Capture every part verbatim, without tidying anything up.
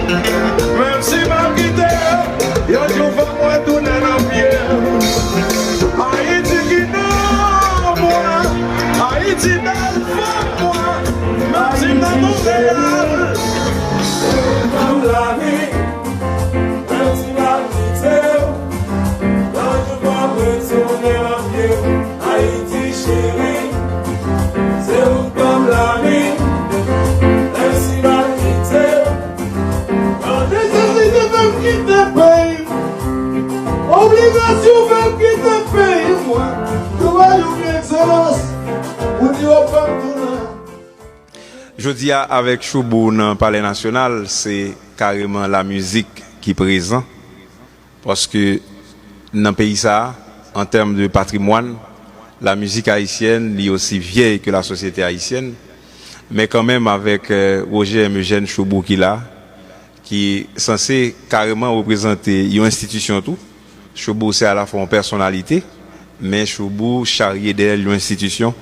Menm si m ap kite, yon jou fòk mwen tounen nan pye. Ayiti ki nan mwen, Ayiti bèl fòk mwen, menm si m nan Monreyal. Menm si m ap kite, yon jou fòk mwen tounen nan pye. Ayiti cheri, se ou k ban m lavi, menm si m ap kite. Nesesite fè m kite peyi m. Obligasyon fè m kite peyi m, mwen. Toupatou gen egzijans pou di yo fè m tounen. Jodi a, avèk Shoubou nan Palè Nasyonal, se kareman lamizik ki prezan. Paske nan peyi sa a, an tèm de patrimwàn, lamizik ayisyèn, li osi vyèy ke lasosyete ayisyèn. Men kanmenm, avèk, euh, Roger M. Eugène Shoubou ki la, ki sanse kareman reprezante yon enstitisyon tou. Shoubou se alafwa yon pèsonalite, men Shoubou charye dèyè l yon enstitisyon,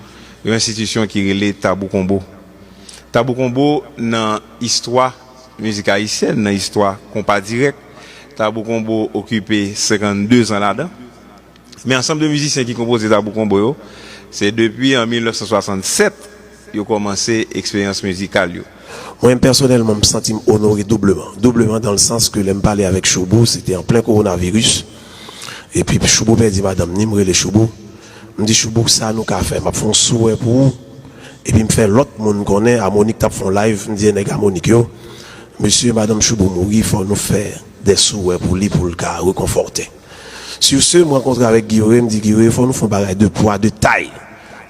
yon enstitisyon ki rele Tabou Konbo. Tabou Konbo nan istwa mizik ayisyèn, nan istwa konpa dirèk, Tabou Konbo okipe senkanndezan ladan. Men ansanm de mizisyen ki konpoze Tabou Konbo yo, se depi an mil nèf san swasannsèt yo kòmanse eksperyans mizikal yo. Mwen menm pèsonèlman, m santi m onore doubleman. Doubleman dans le sens que lè m pale avèk Shoubou, se te an plen kowonaviris. Epi Shoubou pèdi madanm ni, m rele Shoubou. M di, Shoubou, sa nou ka fè? M ap fè yon souwè pou ou. Epi m fè lòt moun konnen, Amonik t ap fè yon live, m di nèg Amonik yo, mesye, madanm Shoubou mouri, fò nou fè de souwè pou li, pou l ka rekonfòte. Sur ce, m rankontre avèk Guy Wewe, m di, Guy Wewe, fò nou fè yon bagay de pwa, de tay.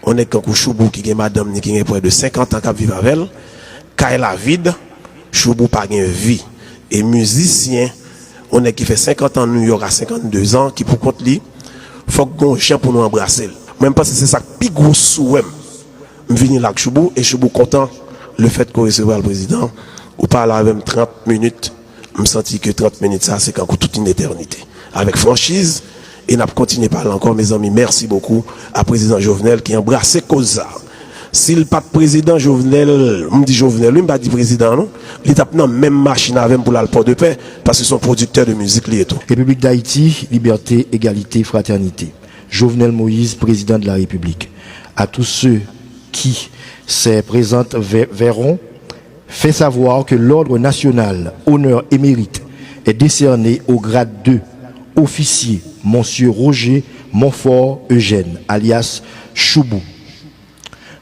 Yon nèg kankou Shoubou ki gen madanm ni, ki gen prè de senkant an k ap viv avè l, kay la vid, Shoubou pa gen vi. E mizisyen, yon nèg ki fè senkant an Nouyòk a senkanndezan, ki pou kont li, fòk gen yon jan pou nou anbrase l. Mwen, m panse se sa k pi gwo souwè m. M vini la ak Shoubou, e Shoubou kontan lefèt ke w resevwa l, prezidan. Ou pale avè m trant minit, m santi ke trant minit sa, se kankou tout yon etènite. Avèk franchiz, e n ap kontinye pale ankò, mezanmi, mèsi bokou a prezidan Jovenel ki anbrase koz sa. Si l pa t prezidan Jovenel, m di Jovenel, wi, m pa di prezidan an, non, li t ap nan menm machin avè m pou l al Pòdepè, paske se yon pwodiktè de mizik li ye tou. République d'Haïti, liberté, égalité, fraternité. Jovenel Moïse, président de la République. À tous ceux qui se présentent ve-, verront, fait savoir que l'Ordre national, honneur et mérite, est décerné au grade deux, officier, Monsieur Roger Montfort Eugène, alias Shoubou,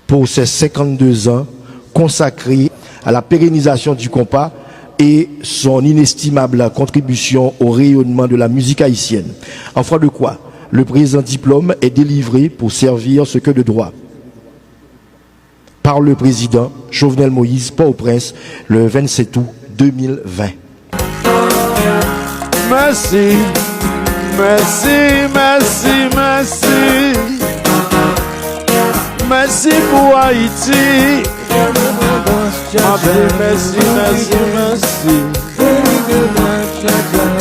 pour ses cinquante-deux ans consacrés à la pérennisation du compas et son inestimable contribution au rayonnement de la musique haïtienne. En foi de quoi, le présent diplôme est délivré pour servir ce que de droit par le président Jovenel Moïse, Port-au-Prince, le vingt-sept août deux mille vingt. Mèsi, mèsi, mèsi, mèsi. Mèsi pou Ayiti. M ap di mèsi, mèsi, mèsi. Mèsi, mèsi.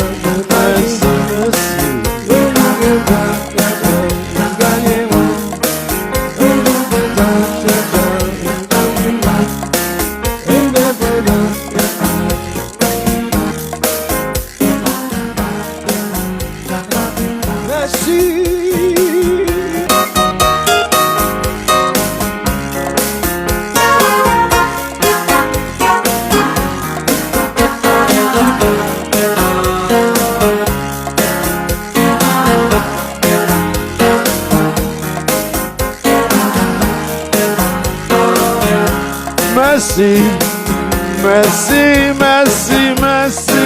Mèsi, mèsi, mèsi, mèsi.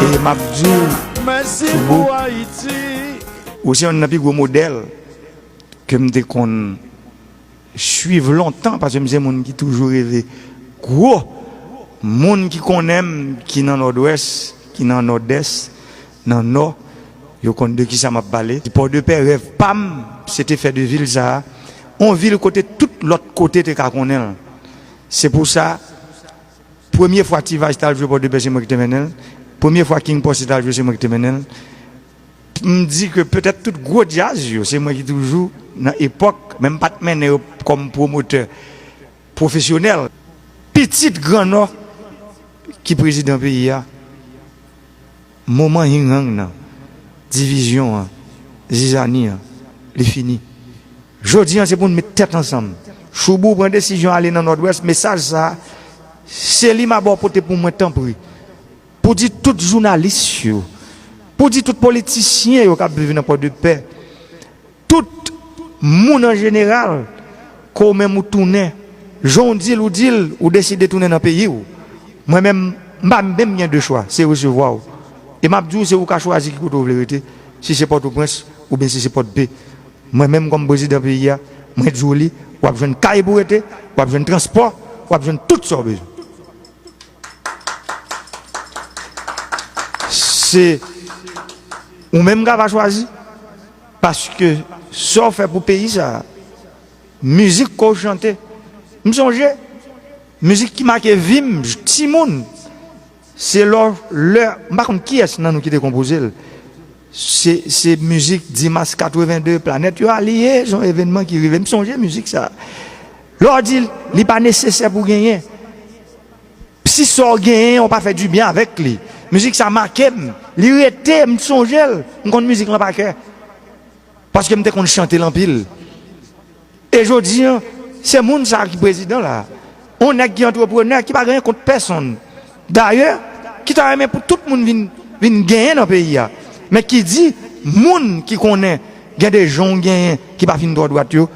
E m ap di w, mèsi pou Ayiti. Ou se youn nan pi gwo modèl ke m te konn swiv lontan, paske m se moun ki toujou reve gwo. Moun ki konnen m, ki nan Nòdwès, ki nan Nòdès, nan Nò, yo konn de kisa m ap pale. Pòdepè, rèv pa m, se te fè de vil sa a yon vil kote tout lòt kote te ka konnen l. Se pou sa, premye fwa T-Vice t al jwe Pòdepè, se mwen ki te mennen l. Premye fwa King Posse t al jwe, se mwen ki te mennen l. M di ke petèt tout gwo djaz yo, se mwen ki toujou nan epòk, men m pa t mennen yo kòm pwomotè pwofesyonèl. Pitit Gran Nò, ki prezidan peyi a, moman hing-hang nan, divizyon an, zizani an, li fini. Jodi an, se pou n met tèt ansanm. Choubou pran desizyon ale nan Nòdwès, mesaj sa a, se li m ap ba w pote pou mwen, tanpri. Pou di tout jounalis yo, pou di tout politisyen yo k ap viv nan Pòdepè, tout moun an jeneral, ke w menm ou tounen, jan w di l, ou di l, ou deside tounen nan peyi w. Mwen menm, m pa menm gen de chwa, se resevwa w. E m ap di w, se ou ka chwazi ki kote w vle rete, si se Pòtoprens oubyen si se Pòdpe. Mwen menm, kòm prezidan peyi a, mwen di w li, w ap jwenn kay pou w rete, w ap jwenn transpò, w ap jwenn tout sa w bezwen. Se ou menm k ap chwazi, paske sa w fè pou peyi sa a, mizik ke w chante, m sonje, mizik ki make vi m, timoun, se lè, lè, m pa konn kiyès nan nou ki te konpoze l. Se, se mizik dis mas katrevenn de, Planèt yo aliye, se yon evènman ki rive. M sonje mizik sa. Lè w di l, li pa nesesè pou genyen. Si sa w genyen, w pa fè dibyen avèk li. Mizik sa make m. Li rete, m sonje l. M konn mizik lan pa kè. Paske m te konn chante l anpil. E jodi an, se moun sa a ki prezidan la. Yon nèg ki antreprenè, ki pa gen kont pèsonn. Dayè, ki ta renmen pou tout moun vin, vin genyen nan peyi a. Men ki di, moun ki konnen gen de jan w genyen ki pa fin twò dwat yo,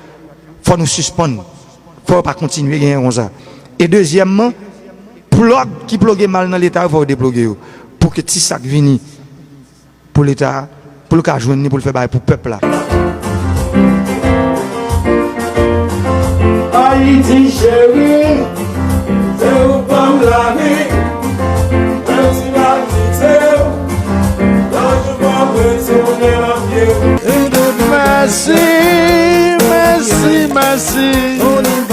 fò nou sispann. Fò yo pa kontinye genyen konsa. E dezyèmman, plòg ki ploge mal nan Leta yo, fò yo deploge yo. Pou ke ti sa k vini pou Leta a, pou l ka jwenn li, pou l fè bagay pou pèp la. Ayiti cheri, se ou fanm lavi, menm si m ap kite w, yon jou m ap retounen nan pye w. Mèsi, mèsi, mèsi.